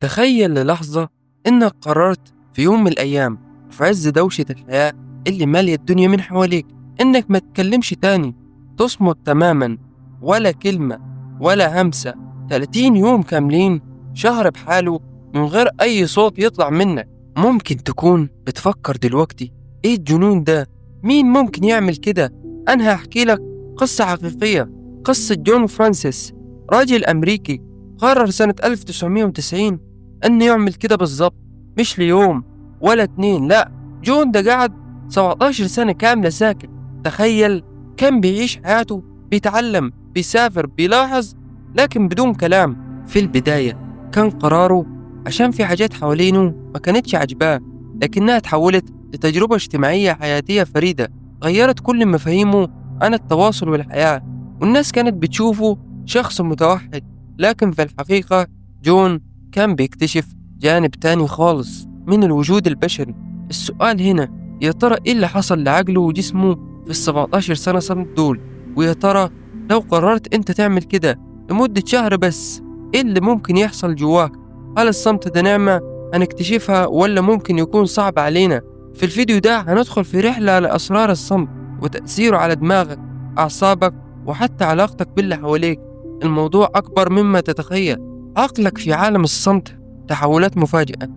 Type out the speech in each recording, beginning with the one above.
تخيل للحظة إنك قررت في يوم من الأيام في عز دوشة الحياة اللي مالية الدنيا من حواليك إنك ما تتكلمش تاني، تصمت تماما، ولا كلمة ولا همسة، 30 يوم كاملين، شهر بحاله، من غير أي صوت يطلع منك. ممكن تكون بتفكر دلوقتي إيه الجنون ده؟ مين ممكن يعمل كده؟ أنا هحكي لك قصة حقيقية، قصة جون فرانسيس، راجل أمريكي قرر سنة 1990 أنه يعمل كده بالظبط، مش ليوم ولا اتنين، لا، جون ده قعد 17 سنة كاملة ساكت. تخيل، كان بيعيش حياته، بيتعلم، بيسافر، بيلاحظ، لكن بدون كلام. في البداية كان قراره عشان في حاجات حوالينه ما كانتش عجباه، لكنها تحولت لتجربة اجتماعية حياتية فريدة غيرت كل مفاهيمه عن التواصل والحياة. والناس كانت بتشوفه شخص متوحد، لكن في الحقيقة جون كان بيكتشف جانب تاني خالص من الوجود البشري. السؤال هنا، يا ترى إيه اللي حصل لعقله وجسمه في 17 سنة صمت دول؟ ويا ترى لو قررت أنت تعمل كده لمدة شهر بس، إيه اللي ممكن يحصل جواك؟ هل الصمت ده نعمة هنكتشفها ولا ممكن يكون صعب علينا؟ في الفيديو ده هندخل في رحلة لأسرار الصمت وتأثيره على دماغك، أعصابك، وحتى علاقتك باللي حواليك. الموضوع أكبر مما تتخيل. عقلك في عالم الصمت تحولات مفاجئة.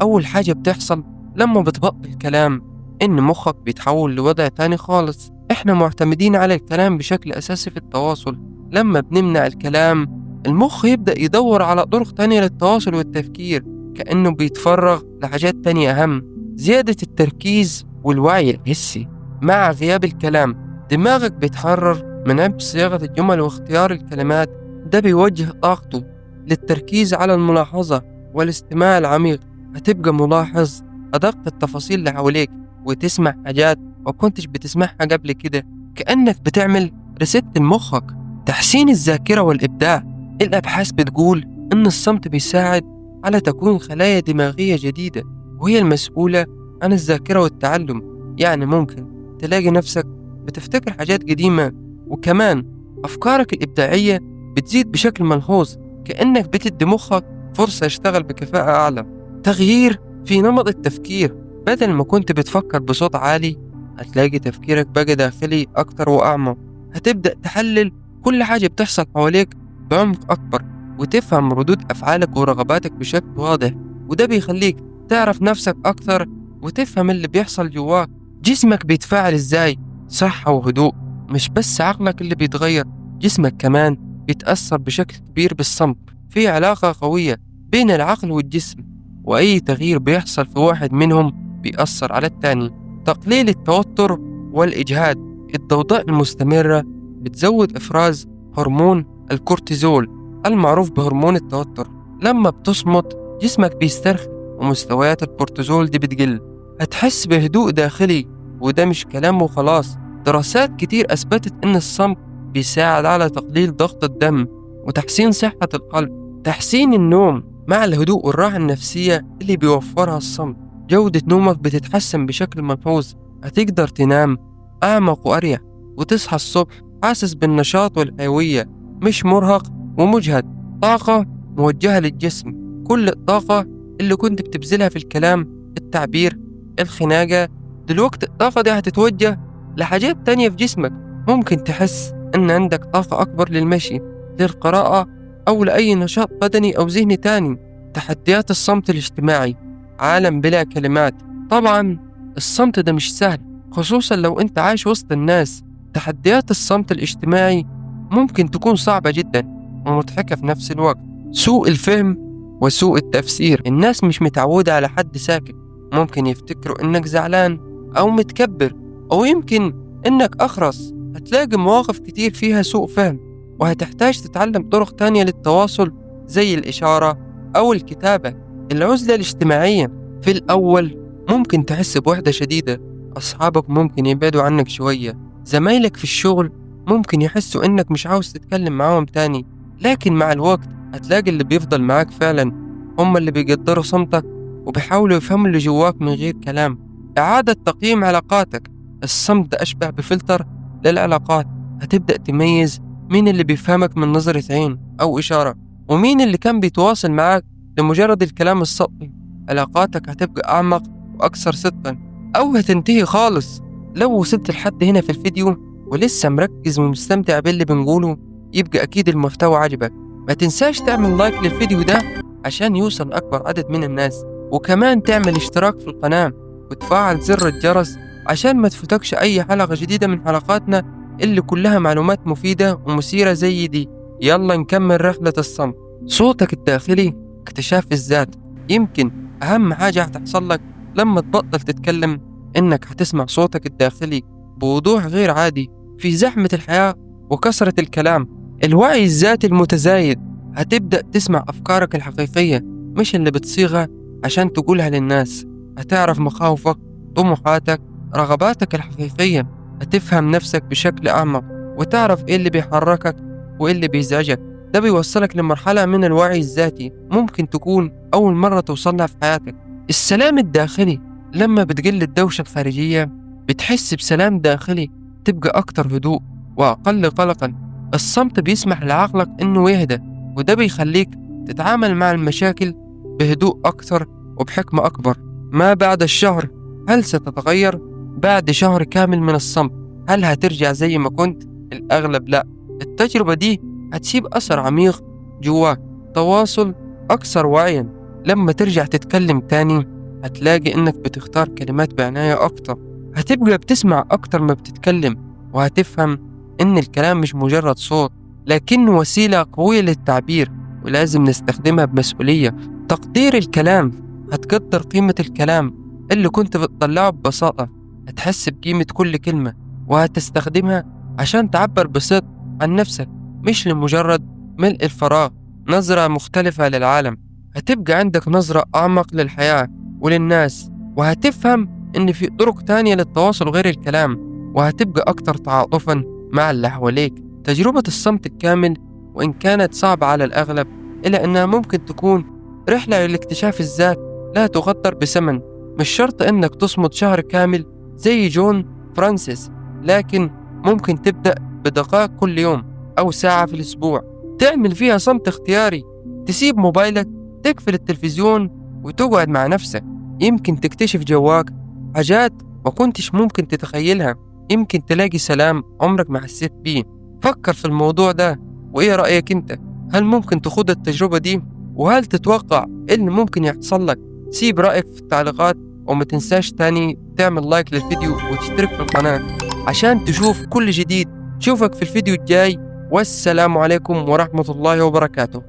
أول حاجة بتحصل لما بتبطل كلام إن مخك بيتحول لوضع تاني خالص. إحنا معتمدين على الكلام بشكل أساسي في التواصل. لما بنمنع الكلام، المخ يبدأ يدور على طرق تانية للتواصل والتفكير، كأنه بيتفرغ لحاجات تانية أهم. زيادة التركيز والوعي الحسي. مع غياب الكلام، دماغك بيتحرر من عبء صياغة الجمل واختيار الكلمات. ده بيوجه طاقته للتركيز على الملاحظة والاستماع العميق. هتبقى ملاحظ أدق التفاصيل اللي حواليك، وتسمع حاجات ما كنتش بتسمعها قبل كده، كأنك بتعمل ريست لمخك. تحسين الذاكرة والإبداع. الأبحاث بتقول إن الصمت بيساعد على تكوين خلايا دماغية جديدة، وهي المسؤولة عن الذاكرة والتعلم. يعني ممكن تلاقي نفسك بتفتكر حاجات قديمة، وكمان أفكارك الإبداعية بتزيد بشكل ملحوظ، كأنك بتدي مخك فرصة يشتغل بكفاءة أعلى. تغيير في نمط التفكير. بدل ما كنت بتفكر بصوت عالي، هتلاقي تفكيرك بقى داخلي أكتر وأعمق. هتبدأ تحلل كل حاجة بتحصل حواليك بعمق أكبر، وتفهم ردود أفعالك ورغباتك بشكل واضح، وده بيخليك تعرف نفسك أكتر وتفهم اللي بيحصل جواك. جسمك بيتفاعل إزاي؟ صحة وهدوء. مش بس عقلك اللي بيتغير، جسمك كمان بيتأثر بشكل كبير بالصمت. في علاقة قوية بين العقل والجسم، وأي تغيير بيحصل في واحد منهم بيأثر على التاني. تقليل التوتر والإجهاد. الضوضاء المستمرة بتزود إفراز هرمون الكورتيزول المعروف بهرمون التوتر. لما بتصمت جسمك بيسترخي ومستويات الكورتيزول دي بتقل. هتحس بهدوء داخلي، وده مش كلام وخلاص. دراسات كتير أثبتت إن الصمت بيساعد على تقليل ضغط الدم وتحسين صحة القلب. تحسين النوم. مع الهدوء والراحة النفسية اللي بيوفرها الصمت، جودة نومك بتتحسن بشكل ملحوظ. هتقدر تنام أعمق وأريح، وتصحى الصبح حاسس بالنشاط والحيوية، مش مرهق ومجهد. طاقة موجهة للجسم. كل الطاقة اللي كنت بتبذلها في الكلام، التعبير، الخناقة، دلوقتي الطاقة دي هتتوجه لحاجات تانية في جسمك. ممكن تحس إن عندك طاقة أكبر للمشي، للقراءة، أو لأي نشاط بدني أو ذهني تاني. تحديات الصمت الاجتماعي. عالم بلا كلمات. طبعا الصمت ده مش سهل، خصوصا لو أنت عايش وسط الناس. تحديات الصمت الاجتماعي ممكن تكون صعبة جدا ومضحكة في نفس الوقت. سوء الفهم وسوء التفسير. الناس مش متعودة على حد ساكت، ممكن يفتكروا إنك زعلان أو متكبر، أو يمكن إنك أخرس. هتلاقي مواقف كتير فيها سوء فهم، وهتحتاج تتعلم طرق تانية للتواصل زي الإشارة أو الكتابة. العزلة الاجتماعية. في الأول ممكن تحس بوحدة شديدة، أصحابك ممكن يبعدوا عنك شوية، زمايلك في الشغل ممكن يحسوا إنك مش عاوز تتكلم معاهم تاني. لكن مع الوقت هتلاقي اللي بيفضل معاك فعلا هم اللي بيقدروا صمتك وبيحاولوا يفهموا اللي جواك من غير كلام. إعادة تقييم علاقاتك. الصمت ده أشبه بفلتر للعلاقات. هتبدأ تميز مين اللي بيفهمك من نظرة عين أو إشارة، ومين اللي كان بيتواصل معاك لمجرد الكلام السطحي. علاقاتك هتبقى أعمق وأكثر صدقا، أو هتنتهي خالص. لو وصلت لحد هنا في الفيديو ولسه مركز ومستمتع باللي بنقوله، يبقى أكيد المحتوى عجبك. ما تنساش تعمل لايك للفيديو ده عشان يوصل أكبر عدد من الناس، وكمان تعمل اشتراك في القناة وتفعل زر الجرس عشان ما تفوتكش أي حلقة جديدة من حلقاتنا اللي كلها معلومات مفيدة ومثيرة زي دي. يلا نكمل رحلة الصمت. صوتك الداخلي، اكتشاف الذات. يمكن أهم حاجة هتحصل لك لما تبطل تتكلم إنك هتسمع صوتك الداخلي بوضوح غير عادي في زحمة الحياة وكثرة الكلام. الوعي الذاتي المتزايد، هتبدأ تسمع أفكارك الحقيقية مش اللي بتصيغها عشان تقولها للناس. هتعرف مخاوفك، طموحاتك، رغباتك الحقيقية. هتفهم نفسك بشكل أعمق وتعرف إيه اللي بيحركك وإيه اللي بيزعجك. ده بيوصلك لمرحلة من الوعي الذاتي ممكن تكون أول مرة توصلها في حياتك. السلام الداخلي، لما بتقل الدوشة الخارجية بتحس بسلام داخلي، تبقى أكتر هدوء وأقل قلقا. الصمت بيسمح لعقلك إنه يهدى، وده بيخليك تتعامل مع المشاكل بهدوء أكتر وبحكمة أكبر. ما بعد الشهر، هل ستتغير؟ بعد شهر كامل من الصمت هل هترجع زي ما كنت؟ الأغلب لا. التجربة دي هتسيب أثر عميق جواك، تواصل أكثر وعيا. لما ترجع تتكلم تاني هتلاقي إنك بتختار كلمات بعناية أكتر، هتبقى بتسمع أكتر ما بتتكلم، وهتفهم إن الكلام مش مجرد صوت لكنه وسيلة قوية للتعبير ولازم نستخدمها بمسؤولية. تقدير الكلام، هتقدر قيمة الكلام اللي كنت بتطلعه ببساطة، هتحس بقيمة كل كلمة وهتستخدمها عشان تعبر بصدق عن نفسك مش لمجرد ملء الفراغ. نظرة مختلفة للعالم، هتبقى عندك نظرة أعمق للحياة وللناس، وهتفهم إن في طرق تانية للتواصل غير الكلام، وهتبقى أكتر تعاطفا مع اللي حواليك. تجربة الصمت الكامل وإن كانت صعبة على الأغلب، إلا أنها ممكن تكون رحلة لاكتشاف الذات لا تقدر بثمن. مش شرط إنك تصمت شهر كامل زي جون فرانسيس، لكن ممكن تبدأ بدقائق كل يوم أو ساعة في الأسبوع تعمل فيها صمت اختياري، تسيب موبايلك، تقفل التلفزيون، وتقعد مع نفسك. يمكن تكتشف جواك حاجات ما كنتش ممكن تتخيلها، يمكن تلاقي سلام عمرك ما حسيت بيه. فكر في الموضوع ده، وإيه رأيك أنت؟ هل ممكن تخوض التجربة دي؟ وهل تتوقع إيه اللي ممكن يحصل لك؟ سيب رأيك في التعليقات، وما تنساش تاني تعمل لايك للفيديو وتشترك في القناة عشان تشوف كل جديد. شوفك في الفيديو الجاي، والسلام عليكم ورحمة الله وبركاته.